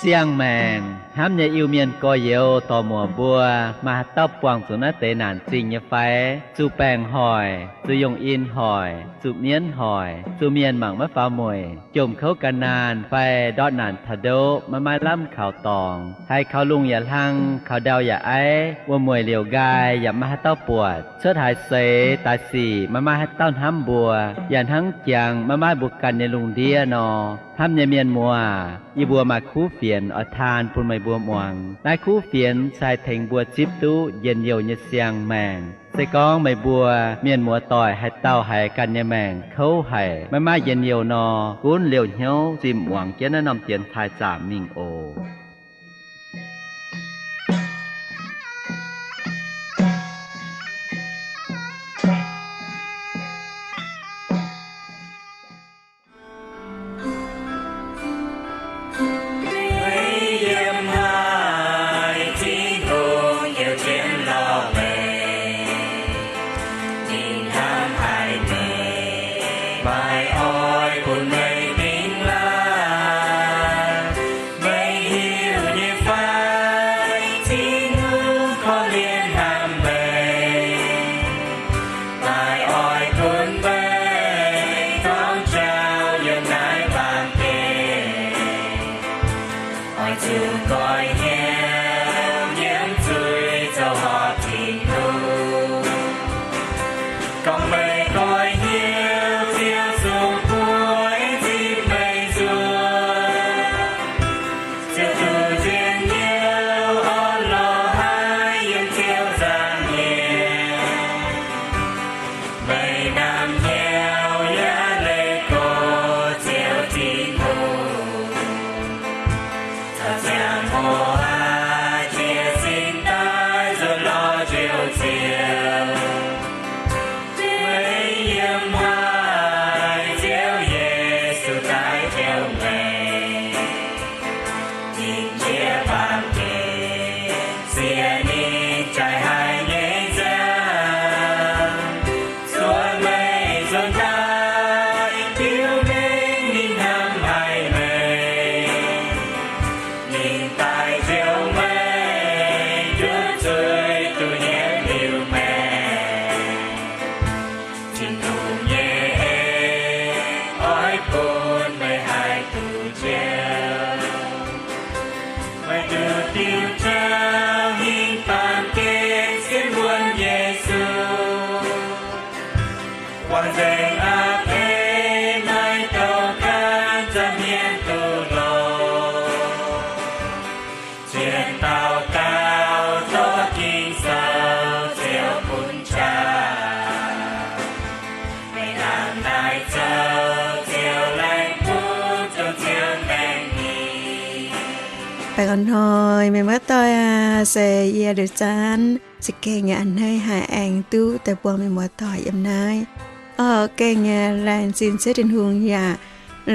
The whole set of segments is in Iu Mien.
Siang-maengc hnamv nyei Iu-Mienh gorx-youz dorc-muoc mbuo, maaih haaix dauh buangh zuqc naaiv deix naanc zingh nyei fai? Zuqc baengc hoic, zuqc yongh in hoic, zuqc mienv hoic, zuqc mienh mangc maiv faaux mueic, jomc kouv gan naanh fai ndortv naanc taux ndoqv maiv maaih lamh kaux dorngx, haiz kaux lungh yaac hlang, kaux ndau yaac aiv, wuom-mueic liouc nqaai yaac maiv maaih haaix dauh buatc, cuotv haaix seix daaih sic maiv maaih haaix dauh hnamv mbuo, yaac hnangv jangx maiv maaih mbuo ganh nyei lungh ndiev nor. Hnamv nyei mienh muoz, yie mbuo maaih kuv fienx oix taan bun meih mbuo muangx. Naaiv kuv fienx se haih tengx mbuo zipv duqv njien-youh nyei siang-maengc. Se gorngv meih mbuo mienh muoz-doic haaix dauh haiz ganh nyei maengc kouv haic, maiv maaih njien-youh nor, gunv liouh hnyouv zimh muangx jienv naaiv norm dienx taaih zaamc mingh oc. Meih yiem haaix, Tin-Hungh yiem jienv lorz meih. Ninh hnamv haic meih, maaih oix bun meih dingh laangh. Meih hiuv nyei fai, Tin-Hungh korv-lienh hnamv meih, maaih oix bun meih torngv jauv yiem naaiv baamh gen. Oix zuqc goiv hnyouv nyiemv zuiz zoux horpc Tin-Hungh. Gorngv meih goiv hnyouv, Ziouv sung buoz zipv meih nzuonx. Ziouv duqv njien-youh orn-lorqc haic yiem Ziouv nzangc mienh. Meih namx hnyouv yaac leih go Ziouv Tin-Hungh. Caux ziangh hoc aqv, jiez sin daaih nzuonx lorz Njoux Ziouv. Meih yiem haaix, Ziouv Yesu daaih taux meih. Ninh njiec baamh gen, sienx ninh jaaix haic nyei nziaamv, zuov meih nzuonx daaih, biux mengh ninh hnamv haic meih. Ninh daaih njoux meih, ndutv zuiz duqv hnyouv liuz maengc. Tin-Hungh nyei en oix bun meih haih duqv njoux. Meih duqv diuh jauv hingh baamh gen sienx wuonx Yesu. Wangc nzengc a'hneiv, maiv douh gaanv, zanc hmien duqv longx. Zien dauh gauh tov Ging-Sou Ziouv bun qaqv. Meih hnangv naaic zoux, Ziouv laengz bun dongh Ziouv maengh ninh. Baengh orn-hnoi meih muoz-doic aac, se yie Liuz Zaanv za'gengh nyei a'hneiv haih aengx duqv daaih buangh meih muoz-doic yiem naaiv. Oc, gengh nyei laengz zingh Ziouv Tin-Hungh yaac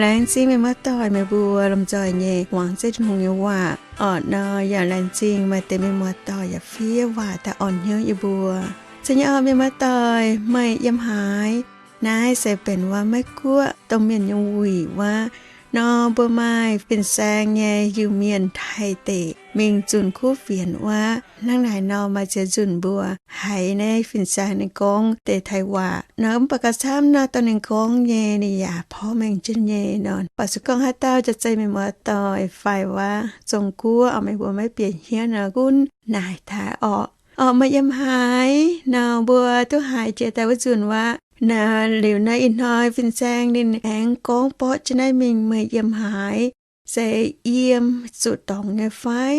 laengz zingh meih muoz-doic meih mbuo lomh nzoih nyei muangx Ziouv Tin-Hungh nyei waac. Orqc nor, yaac laengz zingh maaih deix meih muoz-doic yaac fiev waac daaih orn hnyouv yie mbuo. Zeiz nyei orqc, meih muoz-doic meih yiem haaix? Naaiv se benx wuov Meiv Guoqv domh mienh nyei wuic wuov. Nor mbuo maaih fin-saeng nyei Iu-Mienh Taiv deic mingh zunc kuv fienx wuov. Hnangv naaic nor maaih ziex nzunc mbuo haiz naaiv fin-saeng ninh gorngv deix Taiv waac nor, mv baac gauh camv nor, dongh ninh gorngv nyei ninh yaac porv mengh jienv nyei nor. Baac se gorngv haaix dauh jaax zeiz meih muoz-doic fai wuov Zong-Guoqv, meih mbuo maiv bieqc hnyouv nor, gunv naaic daaih orqc. Orqc, meih yiem haaix nor, mbuo duqv haiz jiex daaih wuov nzunc wuov. Naaiv liuz naaiv ih hnoi fin-saeng ninh aengx gorngv borqv jienv naaiv mingh, meih yiem haaix? Se yiem zuqc dorngx nyei fai?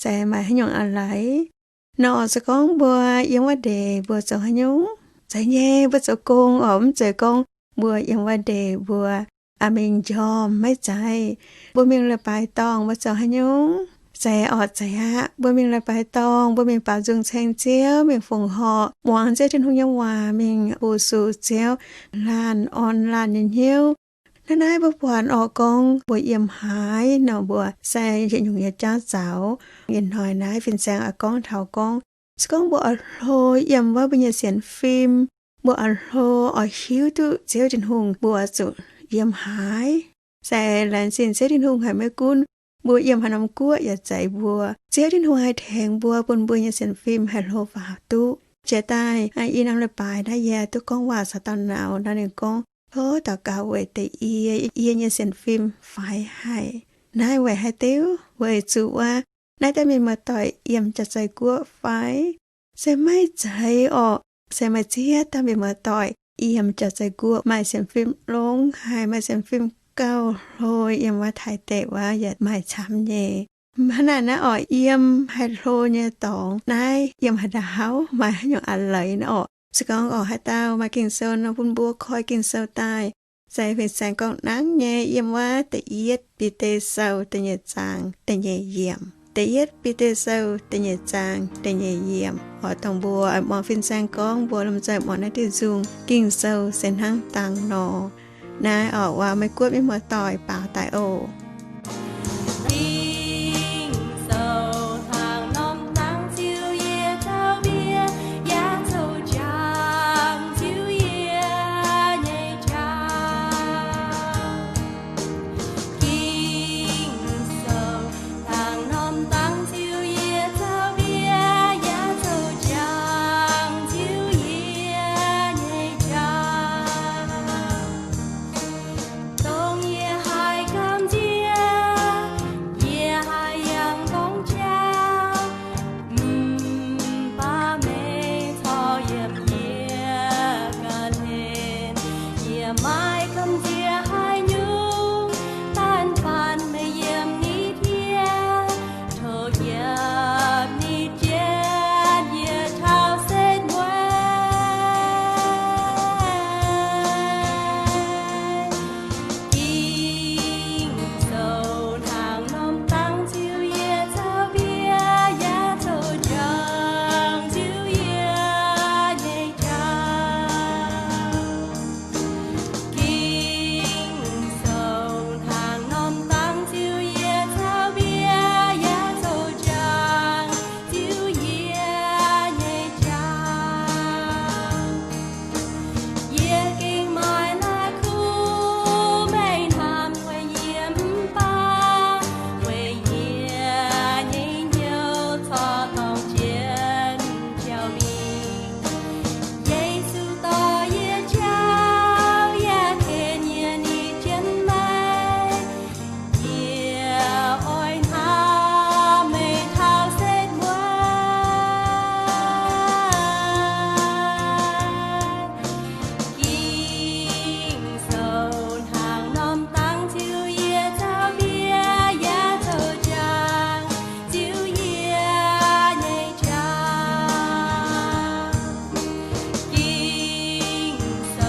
Se maaih haaix nyungc a'hlaaix? Nor se gorngv mbuo yiem wuov ndeic mbuo zoux haaix nyungc? Zeiz nyei, mbuo zoux gong orqc. Mv zeiz gorngv mbuo yiem wuov ndeic mbuo a'mingh njormh, maiv zeiz. Mbuo mingh leiz-baaix dorngh mbuo zoux haaix nyungc? Zeiz orqc, zeiz aqv. Mbuo mingh leiz-baaix dorngh, mbuo mingh baaux nzung ceng Ziouv, mingh fongc horc, muangx Ziouv Tin-Hungh nyei waac, mingh fu-sux Ziouv, laanh orn laanh nyei hnyouv. Naaiv naaiv mbuo buatc orqc gorngv mbuo yiem haaix nor, mbuo se yietc nyungc nyei jauv zaux. Ih hnoi naaiv fin-saeng oix gorngv taux gorngv, se gorngv mbuo oix hlo yiem wuov mbuo nyei sienx fim, mbuo oix hlo oix hiuv duqv Ziouv Tin-Hungh mbuo zuqc yiem haaix. Se laengz zingh Ziouv Tin-Hungh haiz maiv gunv mbuo yiem haaix norm guoqv yaac zeiz, mbuo Ziouv Tin-Hungh haih tengx mbuo, bun mbuo nyei sienx fim haih hlo faaux duqv. Jiex daaih i norm leiz-baaix naaiv yie duqv gorngv waac caux dauh nauz naaiv, ninh gorngv, Tov daux gaux weic deix yie, yie nyei sienx fim faix haic. Naaiv weic haaix diuc? Weic zuqc wuov naaiv deix mienh muoz-doic yiem jaax-zei guoqv fai? Se maiv zeiz orqc. Se maaih ziex dauh mienh muoz-doic yiem jaax-zei guoqv maaih sienx fim longx haic, maaih sienx fim gauh hlo, yiem wuov Taiv deic wuov yaac maaih camv nyei. Hnangv naaiv naaiv orqc, yiem haih hlo nyei dorngx naaiv yiem haaix dauh hauv, maaih haaix nyungc a'leiz naaiv orqc. Se gorngv orqc haaix dauh maaih Ging-Sou nor, bun mbuo koi Ging-Sou daaih. Zai fin-saeng gorngv nangv nyei, yiem wuov Da'yietv Bide Sou da'nyeic zaang da'nyeic yiemc. Da'yietv Bide Sou da'nyeic zaang da'nyeic yiemc. Oix dongh mbuo muangx fin-saeng gorngv, mbuo lomh nzoih muangx naaiv diuh nzung Ging-Sou se hnangv dangh nor. Naaiv orqc, waac meih guoqv mienh muoz-doic baaux daaih oc. Ging-Sou hnangv norm dangx ziux yie zaux mbienc, yaac zoux jangx ziux yie nyei jauv. Ging-Sou hnangv norm dangx ziux yie zaux mbienc, yaac zoux jangx ziux yie nyei jauv. Dongh yie haih gamh nziex, yie haih yangh gorngv jauv, mv baac meih corc yiem yie ga'hlen. Yie maiv gamh nziex haaix nyungc,单单 meih yiem nitv yie, tov yiem nitv jienv yie taux setv mueiz. Ging-Sou hnangv norm dangx ziux yie zaux mbienc, yaac zoux jangx ziux yie nyei jauv. Ging-Sou hnangv norm dangx ziux yie zaux mbienc, yaac zoux jangx ziux yie nyei jauv. Yie gengh maaih naaiv kuv mengh hnamv weic yie mv baac weic yie nyei hnyouv corc dorngc jienv jauv mingh. Yesu dorh yie jauv, yaac ken yie nitv jienv meih. Yie oix hnamv meih taux setv mueiz. Ging-Sou hnangv norm dangx ziux yie zaux mbienc, yaac zoux jangx ziux yie nyei jauv. Ging-Sou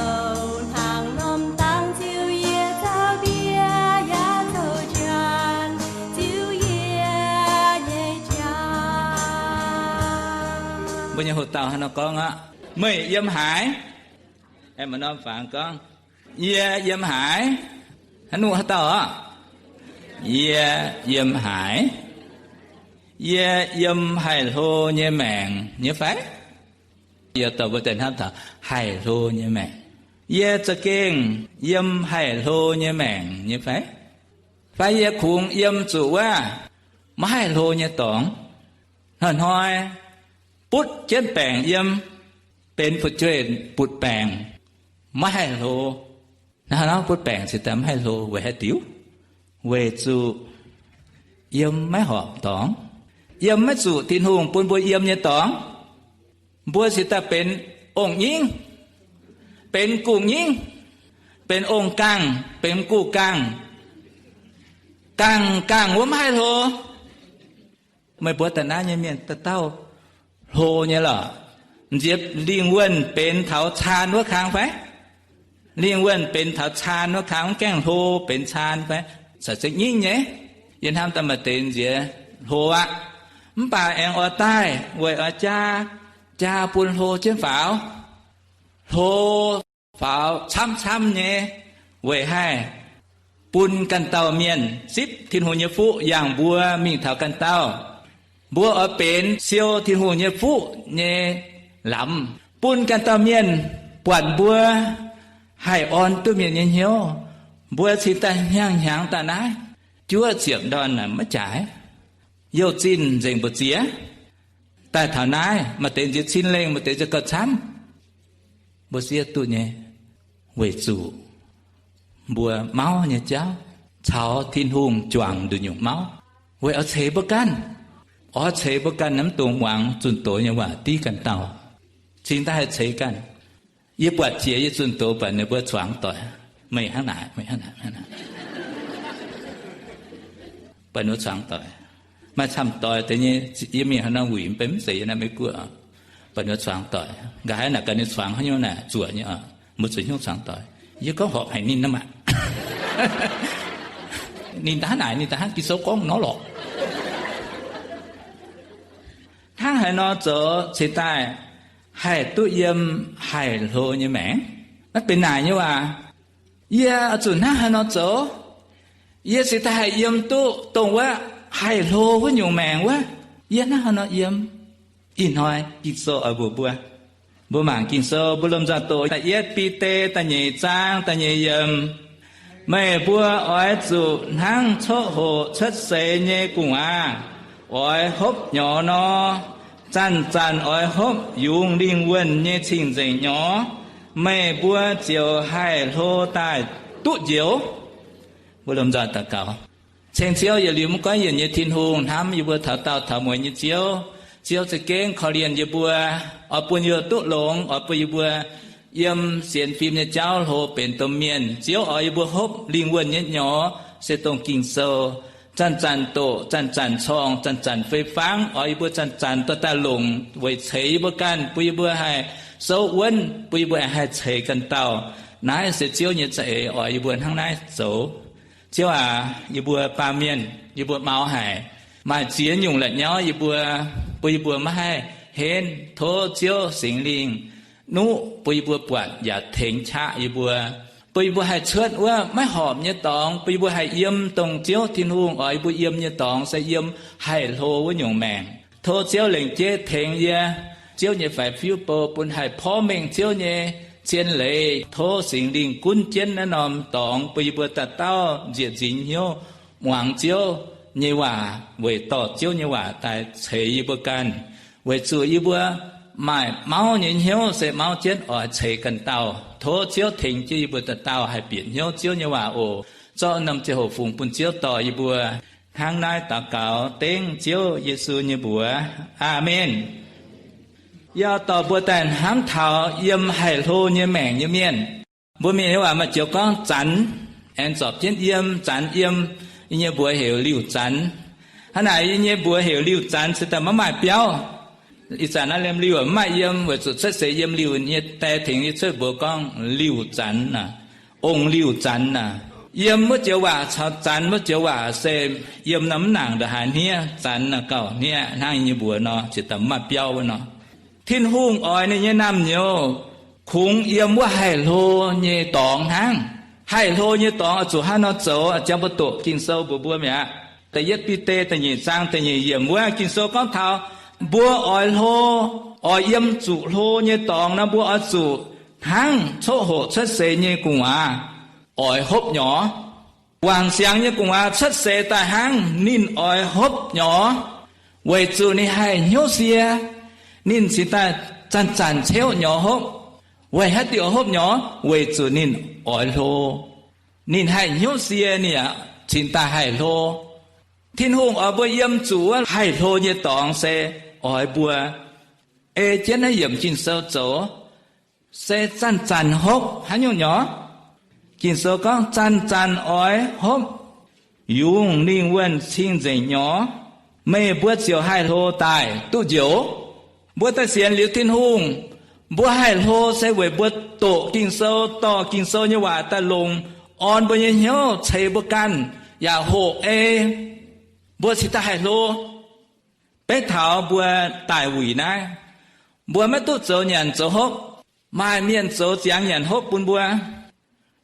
hnangv norm dangx ziux yie zaux mbienc, yaac zoux jangx ziux yie nyei jauv. Mbuo nyei hoc dauh hnangv nor gorngv aqv, meih yiem haaix? Aengx maaih norm fangx gorngv, yie yiem haaix? Haaix nyungc haaix dauh orqc? Yie yiem haaix? Yie yiem haih hlo nyei maengc nyei fai? Yie dorh mbuo daaih hnamv taux haih hlo nyei maengc. Yie za'gengh yiem haih hlo nyei maengc nyei fai? Fai yie kungx yiem zuqc wuov maiv haih hlo nyei dorngx? Hnoi-hnoi butv jienv baengc yiem, benx fu'jueiv butv baengc, maiv haih hlo. Hnangv nor butv baengc cingx daaih maiv haih hlo weic haaix diuc? Weic zuqc yiem maiv horpc dorngx, yiem maiv zuqc Tin-Hungh bun mbuo yiem nyei dorngx. Mbuo cingx daaih benx ong-nyingv, benx gungh nyingv, benx ong-gaangh, benx guv-gaangh, gaangh gaangh wuov maiv haih hlo. Meih mbuo da'naaiv nyei mienh dauh dauh hlo nyei lorqc. Nziex lingh wuonh benx taux caan wuov kang fai? Lingh wuonh benx taux caan wuov kang, mv gaengh hlo benx caan fai? Caux za'nyingv nyei. Yie hnamv daaih maaih deix nziex hlo aqv, mv baac aengx oix daaih weic oix jaa, jaa bun hlo jienv faaux. Hlo faaux camv-camv nyei, weic haih bun ganh dauh mienh zipv Tin-Hungh nyei fuqv yangh mbuo mingh taux ganh dauh. Mbuo oix benx siou Tin-Hungh nyei fuqv nyei lamz, bun ganh dauh mienh buatc mbuo haih orn duqv mienh nyei hnyouv. Mbuo cingx daaih hnyangx-hnyangx daaih naaiv. juov ziepc ndorn naaic maiv jaaix. Youh zinh nzengc mbu'ziex. Daaih taux naaiv maaih deix nziex cin lengh, maaih deix nziex gauh camv. Mbuo siev duqv nyei, weic zuqc mbuo mauv nyei jauv caux Tin-Hungh juangc nduqc nyungc mauv, weic oix ceix mbuo ganh. Oix ceix mbuo ganh, mv dungx muangx zunh doz nyei waac div ganh dauh. Cingx daaih haih ceix ganh. Yie buatc jiex yie zunh doz, buatc ninh mbuo cuangx doic, meih hnangv naaic, meih hnangv naaic, buatc ninh mbuo cuangx doic. Maaih camv doic deix nyei, yie mingh haaix nor wuic, mv benx mv zeiz yie naaiv Meiv Guoqv, buatc ninh mbuo cuangx doic. Nqa'haav naaic gaax ninh cuangx haaix nyungc naaic zuoqc nyei oc. Mbuo zuqc hnyouv cuangx doic. Yie gorngv horpc haic ninh aqv maah. Ninh daaih hnangv naaic, ninh daaih hnangv Ging-Sou gorngv nor lorqc. Hnangv haaix nor zoux cingx daaih haih duqv yiem haih hlo nyei maengc? Maiv benx naaic nyei waac. Yie oix zuqc hnangv haaix nor zoux, yie cingx daaih haih yiem duqv dongh wuov haih hlo wuov nyungc maengc wuov? Yie hnangv haaix nor yiem? Ih hnoi Ging-Sou oix mbuox mbuo. Mbuo mangc Ging-Sou, mbuo lomh nzoih doqc da'yietv Bide da'nyeic zaang da'nyeic yiemc. Meih mbuo oix zuqc hnangv coqv hoqc cuotv seix nyei gu'nguaaz oix hopv nyorx nor, zanc-zanc oix hopv yungz lingh wuonh nyei cing-nzengc nyorx. Meih mbuo ziouc haih hlo daaih duqv njoux. Mbuo lomh nzoih daux gaux. Ceng Ziouv yietc liuz maiv goiv yienc nyei Tin-Hungh, hnamv yie mbuo taux daauh taux mueiz nyei Ziouv. Ziouv za'gengh korv-lienh yie mbuo, oix bun yie mbuo duqv longx, oix bun yie mbuo yiem sienx fim nyei jauv hlo benx domh mienh. Ziouv oix yie mbuo hopv lingh wuonh nyei nyorx se dongh Ging-Sou. Zanc-zanc doqc, zanc-zanc corngh, zanc-zanc fei fangv, oix yie mbuo zanc-zanc dorh daaih longc weic ceix yie mbuo ganh, bun yie mbuo haih souv wuonv, bun yie mbuo haih ceix ganh dauh. Naaiv se Ziouv nyei za'eix oix yie mbuo hnangv naaiv zoux. Ziouv aac, yie mbuo baamh mienh, yie mbuo mau haic, maaih ziex nyungc la'nyauv yie mbuo, bun yie mbuo maiv haih henv. Tov Ziouv Singx Lingh nuqv bun yie mbuo buatc yaac tengx qaqv yie mbuo, bun yie mbuo haih cuotv wuov maiv horpc nyei dorngx, bun yie mbuo haih yiem dongh Ziouv Tin-Hungh oix yie mbuo yiem nyei dorngx, se yiem haih hlo wuov nyungc maengc. Tov Ziouv lengc jeiv tengx yie, Ziouv nyei faix-fiuv bou, bun haih porv mengh Ziouv nyei cien leiz. Tov Singx Lingh gunv jienv naaiv norm dorngx, bun yie mbuo dauh dauh nzieqc nzingx hnyouv muangx Ziouv nyei waac, weic dorh Ziouv nyei waac daaih ceix yie mbuo ganh. Weic zuqc yie mbuo maaih mauv nyei hnyouv se mauv jienv oix ceix ganh dauh. Tov Ziouv tengx jienv yie mbuo dauh dauh haih bieqc hnyouv Ziouv nyei waac oc. Zorqv norm ziangh hoc fungx bun Ziouv dorh yie mbuo. Hnangv naaiv daux gaux dengv Ziouv Yesu nyei mbuox. Aamen. Yie dorh mbuo daaih hnamv taux yiem haih hlo nyei maengc nyei mienh. Mbuo Mienh nyei waac maaih joux gorngv zanx, aengx zorpc jienv yiem, zanx yiem. Yie nyei mbuox heuc liuh zanx. Hnangv naaic yie nyei mbuox heuc liuh zanx se daaih maiv maaih biauv. Ih zanc naaiv liemh liuh maiv maaih yiem, weic zuqc cuotv seix yiem liuh nyei die tengx yie cuotv mbuox gorngv liuh zanx aac, ong liuh zanx aac. Yiem wuov joux waac caux zanx wuov joux waac se yiem nor mv nangc ndongc haaix hniev, zanx naaic gauh hniev hnangv yie nyei mbuox nor, ziouc daaih mv maaih biauv wuov nor. Tin-Hungh oix ninh nyei naamh nyouz kungx yiem wuov haih hlo nyei dorngx hnangv. Haih hlo nyei dorngx oix zuqc hnangv nor zoux, jangx mbuo doqc Ging-Sou mbuox mbuo mi'aqv. Da'yietv Bide da'nyeic zaang da'nyeic yiemc wuov Ging-Sou gorngv taux mbuo oix hlo, oix yiem zuqc hlo nyei dorngx nor, mbuo oix zuqc hnangv coqv hoqc cuotv seix nyei gu'nguaaz oix hopv nyorx. Wangc siangx nyei gu'nguaaz cuotv seix daaih hnangv ninh oix hopv nyorx, weic zuqc ninh haih hnyouv sie, ninh cingx daaih zanc-zanc ceuv nyorx hopv. Weic haaix diuc hopv nyorx? Weic zuqc ninh oix hlo. Ninh haih hnyouv sie, ninh yaac cingx daaih haih hlo. Tin-Hungh oix mbuo yiem zuqc wuov haih hlo nyei dorngx se oix mbuo ei jienv naaiv yiemc Ging-Sou zoux, se zanc-zanc hopv haaix nyungc nyorx? Ging-Sou gorngv zanc-zanc oix hopv yungz lingh wuonh cing-nzengc nyorx, meih mbuo ziouc haih hlo daaih duqv njoux. Mbuo daaih sienx liuz Tin-Hungh, mbuo haih hlo se weic mbuo doqc Ging-Sou, dorh Ging-Sou nyei waac daaih longc orn mbuo nyei hnyouv, ceix mbuo ganh, yaac hoqc ei mbuo cingx daaih haih hlo. Beiv taux mbuo daaih wuic naaiv, mbuo maiv duqv zoux nyanc zoux hopv. Maaih mienh zoux ziangx nyanc hopv bun mbuo.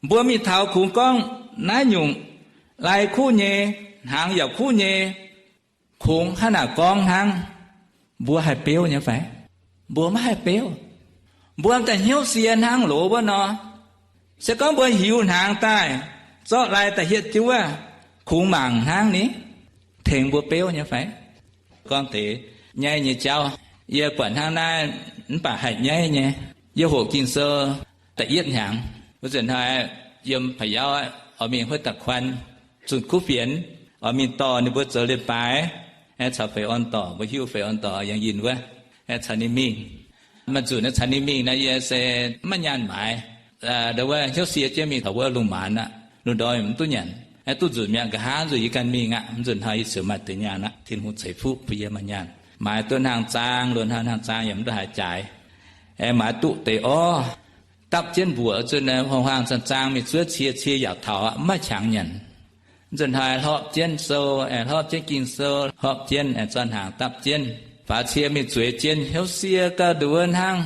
Mbuo mingh taux kungx gorngv naaiv nyungc lai kuv nyei, hnaangx yaac kuv nyei, kungx hnangv naaic gorngv hnangv, mbuo haih beuv nyei fai? Mbuo maiv haih beuv. Mbuo daaih hnyouv sie hnangv loz wuov nor. Se gorngv mbuo hiuv hnaangx daaih, zorqv lai daaih hietv jiuv wuov, kungx mangc hnangv ni, tengx mbuo beuv nyei fai? Gorngv deix nyaiv nyei jauv, yie buatc hnangv naaiv mv baac haih nyaiv nyei. Yie hoqc Ging-Sou da'yietv hnyangx wuov zanc hnoi, yiem Pa'yauv oix mingh huotv da'kuan, zunh kuv fienx, oix mingh dorh ninh mbuo zoux leiz-baaix, aengx caux Fei Orn dorh, mbuo hiuv Fei Orn dorh yangh yinh wuov, aengx caux ninh mingh. Maaih nzunc aengx caux ninh mingh naaiv, yie se maiv nyaanh maaiz, ndau wuov hnyouv sie jienv mingh taux wuov lungh maanz aqv, lungh ndorm mv duqv nyanc, aengx duqv nzunc mi'aqv. Nqa'haav nzunc yie ganh mingh aqv, mv nzunc hnoi yie ziouc maaih deix nyaanh aqv. Tin-Hungh ceix fuqv bun yie maaih nyaanh, maaiz duqv hnaangx zaang, loz-hnoi hnaangx zaang yaac mv duqv haaix jaaix. Aengx maaiz duqv deix orv, dapv jienv mbuoqc zunh, huaang-huaang zaang-zaang mingh zuov cie, cie yaac taux aqv, maiv qangx nyanc. Nzunc hnoi hlorpv jienv sou, aengx hlorpv jienv Ging-Sou, hlorpv jienv aengx zorqv hnaangx dapv jienv. Faaux cie mingh zueiz jienv, hnyouv sie gauh nduov hnangv,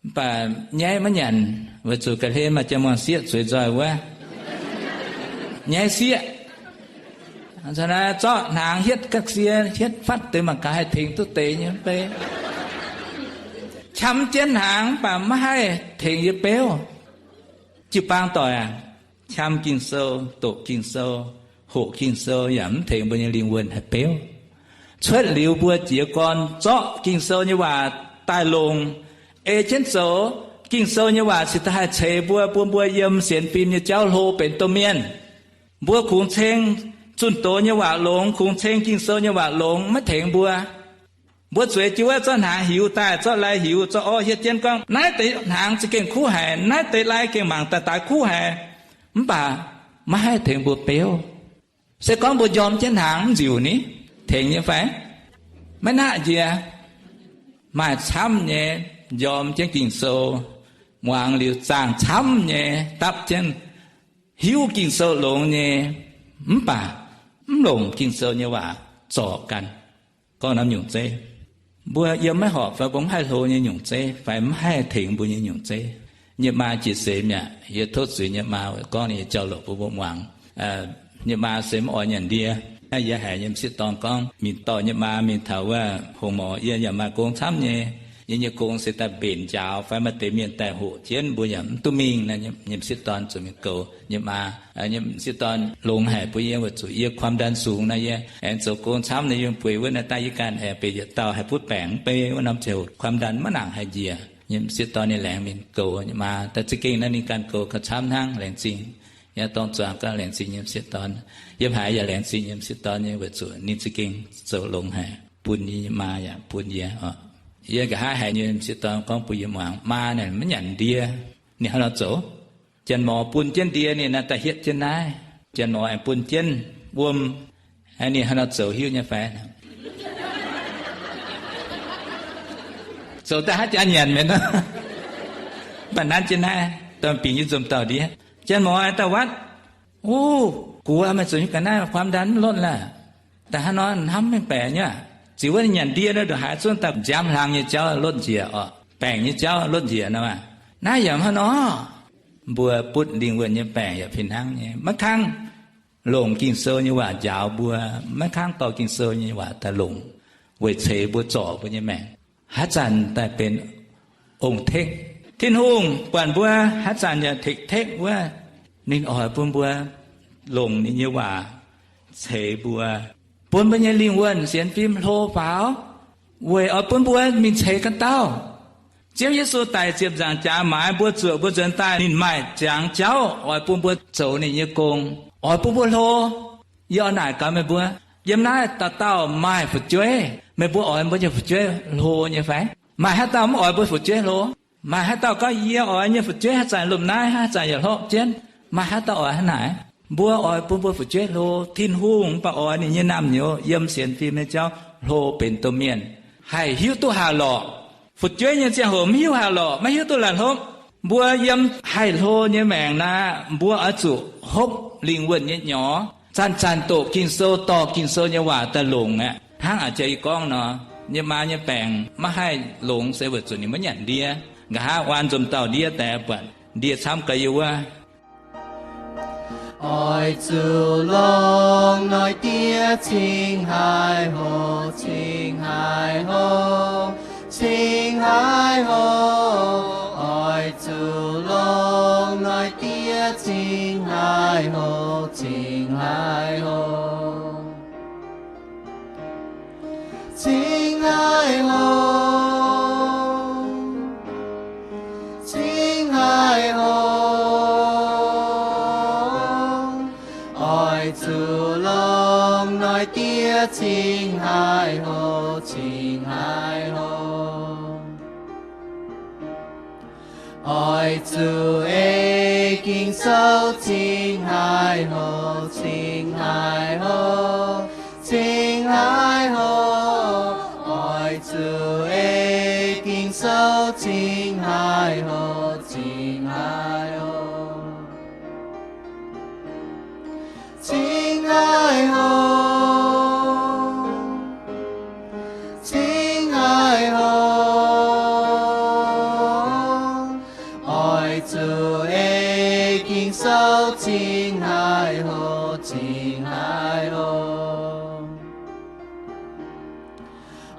mv baac nyaiv maiv nyanc, weic zuqc ga'hlen maaih jaa-muangh sieqv zueiz nzoih wuov, nyaiv sieqv. Zorqv hnaangx hietv ga'sie, hietv fatv deix mangc gaax haih tengx duqv deix nyei mv bei. Qam jienv hnaangx mv baac maiv haih tengx yie beuv. Jiu-baang doic aac, qam Ging-Sou, doqc Ging-Sou, hoqc Ging-Sou yaac mv tengx mbuo nyei lingh wuonh haih beuv. Cuotv liuz mbuo jiez gorn zorqv Ging-Sou nyei waac daaih longc, ei jienv zoux. Ging-Sou nyei waac cingx daaih haih ceix mbuo, bun mbuo yiem sienx fim nyei jauv hlo benx domh mienh. Mbuo kungx ceng zunh doz nyei waac longx, kungx ceng Ging-Sou nyei waac longx, maiv tengx mbuo. Mbuo zueiz jienv wuov zorqv hnaangx hiuv daaih, zorqv lai hiuv, zorqv orv hietv jienv gorngv, naaiv deix hnaangx za'gengh kuv haic, naaiv deix lai gengh mangc daaih daaix kuv haic, mv baac maiv haih tengx mbuo beuv. Se gorngv mbuo njorm jienv hnaangx mv nziuc ni, tengx nyei fai? Maiv naqv njiec. Maaih camv nyei njorm jienv Ging-Sou, muangx liuz zaangh camv nyei dapv jienv, hiuv Ging-Sou longx nyei, mv baac mv longc Ging-Sou nyei waac zorc ganh. Gorngv norm nyungc zeiv, mbuo yiem maiv horpc fai mbuo mv haih hlo nyei nyungc zeiv fai mv haih tengx mbuo nyei nyungc zeiv. Yie maa jiex seix mi'aqv, yie tov zuiz yie maa weic gorngv ninh nyei jauv-louc bun mbuo muangx. Yie maa se mv oix nyanc ndie. Yie haiz yie m'sieqv dorn gorngv mingh dorh yie maa mingh taux wuov hongx morc, yie yaac maaih gong camv nyei. Yie nyei gong se daaih mbenc njaaux fai maaih deix mienh daaih hoqc jienv mbuo yaac mv duqv mingh. Yie m'sieqv dorn zuqc mingh goux yie maa. Yie m'sieqv dorn longx haic bun yie weic zuqc yie ความดัน sungx naaiv, yie aengx zoux gong camv naaiv, yie bueix wuov naaiv daaih yie ganh aengx beic yietc dauh haih butv baengc mv bei wuov norm ziangh hoc ความดัน maiv nangc haih njiec. Yie m'sieqv dorn ninh laengz mingh goux yie maa daaih. Za'gengh naaiv ninh ganh goux gauh camv hnangv, laengz zingh. Yie dorng zuangx gauh laengz zingh yie m'sieqv dorn. Yiem haaix yaac laengz zingh yie m'sieqv dorn nyei weic zuqc ninh za'gengh zoux longx haic bun yie maa yaac bun yie oc. Yie nqa'haav haiz yie m'sieqv dorn gorngv bun yie muangx, maa naaic maiv nyanc ndie. Ninh hnangv nor zoux. Janx-morz bun jienv ndie ninh naaiv daaih hietv jienv naaiv. Janx-morz aengx bun jienv wuom. Ninh hnangv nor zoux hiuv nyei fai? Zoux daaih haaix jaax nyanc mienh nor. Mv baac nanv jienv naaiv dorn-bingx nyei nzomz dauh ndiev. Janx-morz daaih watv, Uv, guoqv meih zuqc nyei ga'naaiv ความดัน mv lotv laaih. Daaih hnangv nor hnamv mengh baeqc nyei aqv. Ziux wuov ninh nyanc ndie nor ndongc haaix zungv daaih nziaamv hlang nyei jauv lotv njiec oc, baengc nyei jauv lotv njiec nor maah. Naaiv yaac hnangv nor. Mbuo butv lingh wuonh nyei baengc yaac fih hnangv nyei. Maiv kangv longc Ging-Sou nyei waac njaaux mbuo, maiv kangv dorh Ging-Sou nyei waac daaih longc weic ceix mbuo, zorc mbuo nyei maengc, haaix zanc daaih benx ong-tekv. Tin-Hungh buatc mbuo haaix zanc yaac tekv-tekv wuov, ninh oix bun mbuo longc ninh nyei waac ceix mbuo, bun mbuo nyei lingh wuonh sienx fim hlo faaux, weic oix bun mbuo mingh ceix ganh dauh. Ziouv Yesu daic ziepc nzaangc jaax maaiz mbuo zuoqc mbuo nzuonx daaih, ninh maaih jangx jauv oix bun mbuo zoux ninh nyei gong, oix bun mbuo hlo. Yie oix naaic gaax meih mbuo, yiem naaiv dauh dauh maaih fu'jueiv, meih mbuo oix mbuo nyei fu'jueiv hlo nyei fai? Maaih haaix dauh mv oix mbuo fu'jueiv hlo? Maaih haaix dauh gorngv, Yie oix nyei fu'jueiv haaix zanc lomh naaiv, haaix zanc yaac hlorpv jienv? Maaih haaix dauh oix hnangv naaic? Mbuo oix bun mbuo fu'jueiv hlo. Tin-Hungh mv baac oix ninh nyei naamh nyouz yiem sienx fim nyei jauv hlo benx domh mienh, haih hiuv duqv haah lorqc. Fu'jueiv nyei ziangh hoc mv hiuv haah lorqc, maiv hiuv duqv laih hlopv. Mbuo yiem haih hlo nyei maengc naaic, mbuo oix zuqc hopv lingh wuonh nyei nyorx, zanc-zanc doqc Ging-Sou, dorh Ging-Sou nyei waac daaih longc aqv. Hnangv a'jang yie gorngv nor, yie maa nyei baengc maiv haih longx se weic zuqc ninh maiv nyanc ndie. Nqa'haav waan nzomz dauh ndie daaih buatc ndie camv gaax yie wuov. Oix zuqc longx hnoi-diev cingx haih hoqc, cingx haih hoqc, cingx haih hoqc. Oix zuqc longx hnoi-diev cingx haic hoc, cingx haic hoc, cingx haic hoc, cingx haic hoc. Oix zuqc longc noic diev cingx haic hoc, cingx haic hoc. Oix zuqc ei Ging-Sou cingx haic hoc, cingx haic hoc, cingx haic hoc. Oix zuqc ei Ging-Sou cingx haic hoc, cingx haic hoc, cingx haic hoc, cingx haic hoc. Oix zuqc ei Ging-Sou cingx haic hoc, cingx haic hoc.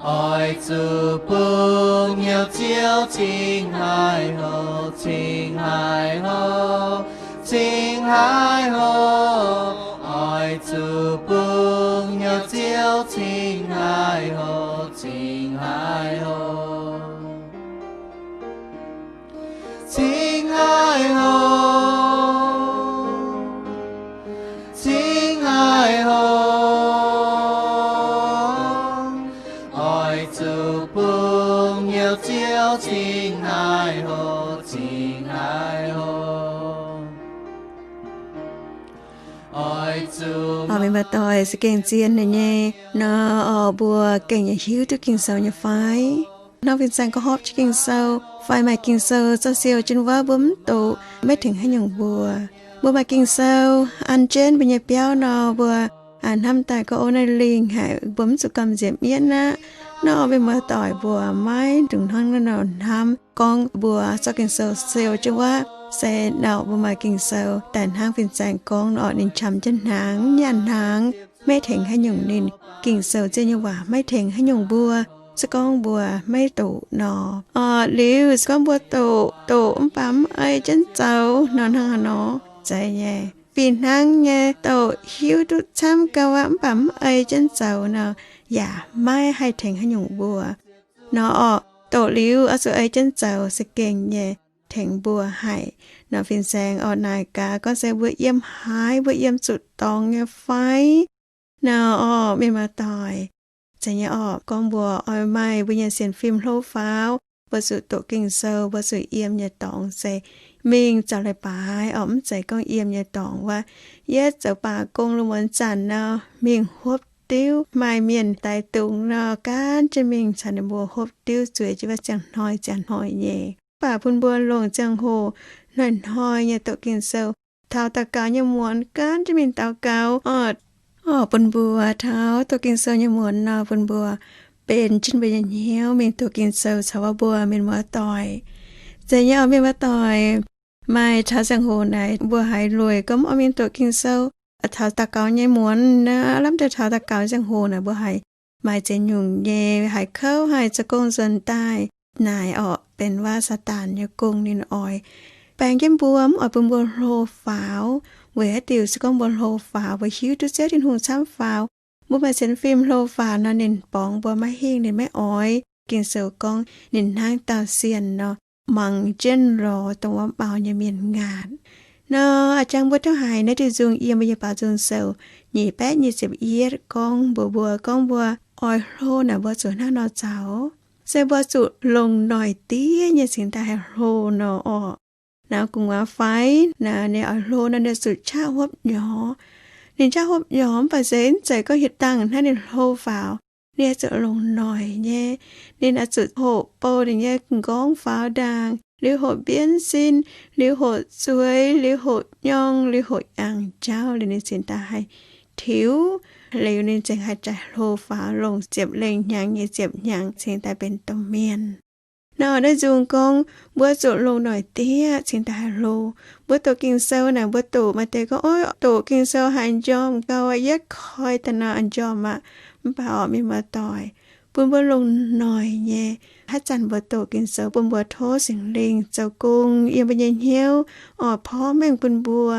Oix zuqc bungx hnyouv Ziouv cingx haic hoc, cingx haic hoc, cingx haic hoc. Oix zuqc bungx hnyouv Ziouv cingx haic hoc, cingx haic hoc, cingx haic hoc, cingx haic hoc. Oix zuqc bungx hnyouv Ziouv cingx haic hoc, cingx haic hoc. Oix zuqc, mienh muoz-doic, za'gengh zien nyei nor, mbuo gengh nyei hiuv duqv Ging-Sou nyei fai? Hnangv fin-saeng gorngv hopv jienv Ging-Sou fai maaih Ging-Sou zorqv siou jienv wuov, mbuo mv doqc, maiv tengx haaix nyungc mbuo. Mbuo maaih Ging-Sou an jienv mbuo nyei biauv nor, mbuo hnamv daaih gorngv, o, naaiv lingh haic, mbuo mv zuqc gamh nziex mienv aqv. Nor mienh muoz-doic, mbuo maiv dungx hnangv naaiv nor hnamv gorngv mbuo zorqv Ging-Sou siou jienv wuov, se nor mbuo maaih Ging-Sou daaih hnangv fin-saeng gorngv nor, ninh qam jienv hnaangx, nyaanh hnaangx, maiv tengx haaix nyungc. Ninh Ging-Sou zien nyei waac maiv tengx haaix nyungc mbuo, se gorngv mbuo maiv doqc nor. Orqc, liuz se gorngv mbuo doqc, doqc mv baac mv ei jienv zoux nor, hnangv haaix nor? Zeiz nyei. Fih hnangv nyei, doqc hiuv duqv camv gau aqv, mv baac mv ei jienv zoux nor, yaac maiv haih tengx haaix nyungc mbuo. Nor orqc, doqc liuz oix zuqc ei jienv zoux se gengh nyei tengx mbuo haic. Nor fin-saeng orqc naaic gaax gorngv se mbuo yiem haaix, mbuo yiem zuqc dorngx nyei fai? Nor orqc, mienh muoz-doic, zeiz nyei orqc, gorngv mbuo oix maaih mbuo nyei sienx fim hlo faaux, mbuo zuqc doqc Ging-Sou, mbuo zuqc yiem nyei dorngx se mingh zaux leiz-baaix orqc, mv zeiz gorngv yiem nyei dorngx wuov. Yietv zoux baac gong lungh muonz zanc nor, mingh hopv diuv, maaih mienh daix dungz nor, gaanv jienv mingh caux ninh mbuo hopv diuv zueiz jienv wuov ziangh hnoi ziangh hnoi nyei. Mv baac bun mbuo longc ziangh hoc hnoi-hnoi nyei doqc Ging-Sou, taux daux gaux nyei muonz gaanv jienv mingh daux gaux orqc. Orqc, bun mbuo taux doqc Ging-Sou nyei muonz nor, bun mbuo benx jienv mbuo nyei hnyouv mingh doqc Ging-Sou caux wuov mbuo mienh muoz-doic. Zeiz nyei orqc, mienh muoz-doic, maaih taux ziangh hoc naaic mbuo haiz lueic gorngv mv oix mingh doqc Ging-Sou. Taux daux gaux nyei muonz nor, lamh deix taux daux gaux ziangh hoc naaic mbuo haiz maaih ziex nyungc nyei, haiz kouv, haiz zoux gong nzuonx daaih, naaic orqc benx waac Saadaan nyei gong. Ninh oix baeng jienv mbuo, mv oix bun mbuo hlo faaux. Weic haaix diuc? Se gorngv mbuo hlo faaux, mbuo hiuv duqv Ziouv Tin-Hungh camv faaux, mbuo maaih sienx fim hlo faaux nor, ninh borngz mbuo maiv hingh, ninh maiv oix. Ging-Sou gorngv ninh hnangv dauh sienh nor, mangc jienv lorz dongh wuov mau nyei mienh ngaatc. Nor a'jang mbuo duqv haiz naaiv diuh nzung yiem mbuo nyei Baaux Nzung Sou nyic baeqv nyic ziepc yietv gorngv mbuox mbuo, gorngv mbuo oix hlo naaic mbuo zuqc hnangv nor zoux. Se mbuo zuqc longc noic diev nyei cingx daaih haih hlo nor orqc. Naaiv gu'nguaaz fai naaic ninh oix hlo nor, ninh zuqc qaqv hopv nyorx. Ninh qaqv hopv nyorx mv baac se mv zeiz gorngv hieh dangh hnangv ninh hlo faaux. Ninh oix zuqc longc noic nyei. Ninh oix zuqc hoqc bou ninh nyei m'nqorngv faaux ndaangc, liuz hoqc mbienv sin, liuz hoqc zueiz, liuz hoqc nyorng, liuz hoqc yangh jauv, liuz ninh cingx daaih haih tiux. Liuz ninh cingx haih jaaix hlo faaux, longc ziepc lengh hnyangx nyei ziepc hnyangx cingx daaih benx domh mienh. Nor naaiv nzung gorngv mbuo zuqc longc noic diev cingx daaih haih hlo. Mbuo doqc Ging-Sou naaic, mbuo doqc maaih deix gorngv, o, doqc Ging-Sou haiz njormh gau aqv, yietv koi daaih nor njormh aqv. Mv baac orqc, mienh muoz-doic, bun mbuo longc noic nyei. Haaix zanc mbuo doqc Ging-Sou bun mbuo tov Singx Lingh zoux gong yiem mbuo nyei hnyouv, oix porv mengh bun mbuo.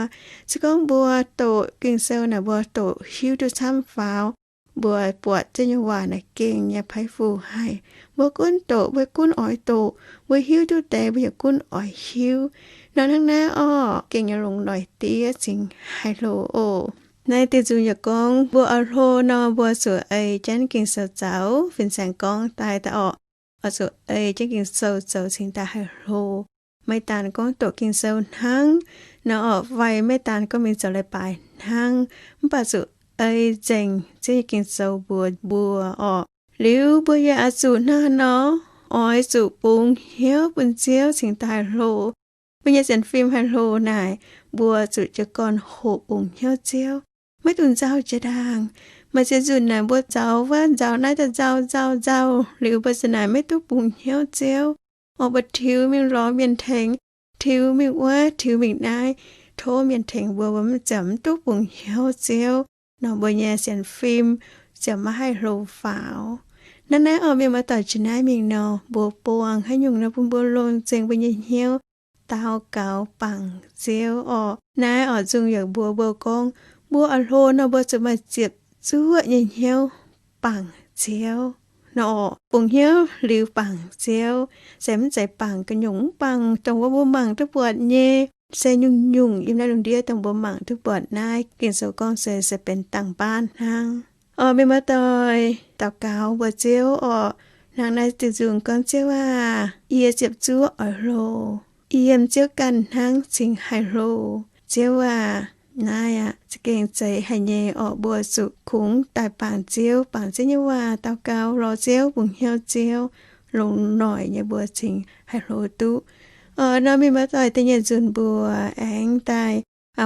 Se gorngv mbuo doqc Ging-Sou naaic mbuo doqc hiuv duqv camv faaux, mbuo buatc ziex nyungc waac naaic gengh nyei paiv fu haic. Mbuo gunv doqc, mbuo gunv oix doqc, mbuo hiuv duqv deix, mbuo yaac gunv oix hiuv. Nor hnangv naaiv orqc, gengh nyei longc noic diev cingx haih hlo oc. Naaiv diuh nzung yaac gorngv mbuo oix hlo nor, mbuo zuqc ei jienv Ging-Sou zoux. Fin-saeng gorngv daaih daaih orqc, oix zuqc ei jienv Ging-Sou zoux cingx daaih haih hlo. Maiv daan gorngv doqc Ging-Sou hnangv nor orqc, fai maiv daan gorngv mingh zoux leiz-baaix hnangv, mv baac zuqc ei nzengc Ziouv nyei Ging-Sou mbuox mbuo orqc. Liuz mbuo yaac oix zuqc hnangv haaix nor, oix zuqc bungx hnyouv bun Ziouv cingx daaih haih hlo. Mbuo nyei sienx fim haih hlo naaic, mbuo zuqc jiez gorn hoqc bungx hnyouv Ziouv, maiv dungx nzauh jiex ndaangc. Maaih ziex nzunc naaic mbuo nzauh wuov nzauh naaiv daaih nzauh nzauh nzauh liuz, mbuo za'naaic maiv duqv bungx hnyouv Ziouv. Orqc, mbuo tiux mingh lorz mienh tengx, tiux mingh wuov tiux mingh naaiv, tov mienh tengx mbuo, mbuo mv ziouc mv duqv bungx hnyouv Ziouv nor, mbuo nyei sienx fim ziouc maiv haih hlo faaux. Naaiv naaiv orqc, mienh muoz-doic, jiex naaiv mingh nor, mbuo buangh haaix nyungc nor bun mbuo longc nzengc mbuo nyei hnyouv daux gaux bangc Ziouv orqc. Naaiv orqc, nzung yaac mbuox mbuo gorngv, mbuo oix hlo nor, mbuo zuqc maaih ziepc zuoqv nyei hnyouv bangc Ziouv. Nor orqc, bungx hnyouv liuz bangc Ziouv, se mv zeiz bangc gu'nyungc, mv bangc dongh wuov mbuo mangc duqv buatc nyei. Se nyungc-nyungc yiem naaiv lungh ndiev dongh mbuo mangc duqv buatc naaiv, Ging-Sou gorngv se, se benx dangh baav hnangv. Orqc, mienh muoz-doic, daux gaux mbuox Ziouv orqc. Hnangv naaiv diuh nzung gorngv, Ziouv aac, yie ziepc zuoqv oix hlo. Yiem Ziouv ganh hnangv cingx haih hlo. Ziouv aac, naaiv aqv za'gengh zeiz haic nyei orqc, mbuo zuqc kungx daaih bangc Ziouv, bangc Ziouv nyei waac, daux gaux lorz Ziouv, bungx hnyouv Ziouv, longc noic nyei mbuo cingx haih hlo duqv. Orqc, nor mienh muoz-doic, da'nyeic nzunc mbuo aengx daaih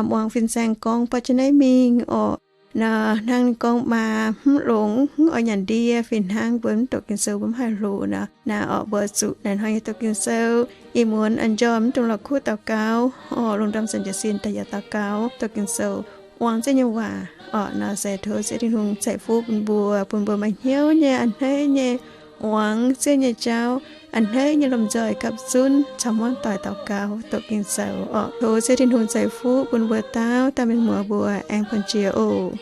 muangx fin-saeng gorngv baav jienv naaiv mingh orqc. Nor hnangv ninh gorngv maa hmz longx, hmz oix nyanc ndie fih hnangv, mbuo mv doqc Ging-Sou mbuo mv haih hlo nor. Naaiv orqc, mbuo zuqc naaic hnoi nyei doqc Ging-Sou, ih muonz a'njormh mv dungx la'kuqv daux gaux orqc, lungh ndorm zanc jiez sin daaih yaac daux gaux doqc Ging-Sou, muangx Ziouv nyei waac orqc. Nor se tov Ziouv Tin-Hungh ceix fuqv bun mbuo, bun mbuo maaih hnyouv nyei, a'hneiv nyei muangx Ziouv nyei jauv, a'hneiv nyei lomh nzoih gapv zunv caux muangv doic daux gaux doqc Ging-Sou orqc. Tov Ziouv Tin-Hungh ceix fuqv bun mbuo dauh dauh mienh muoz mbuo aengx buangh jiex oc.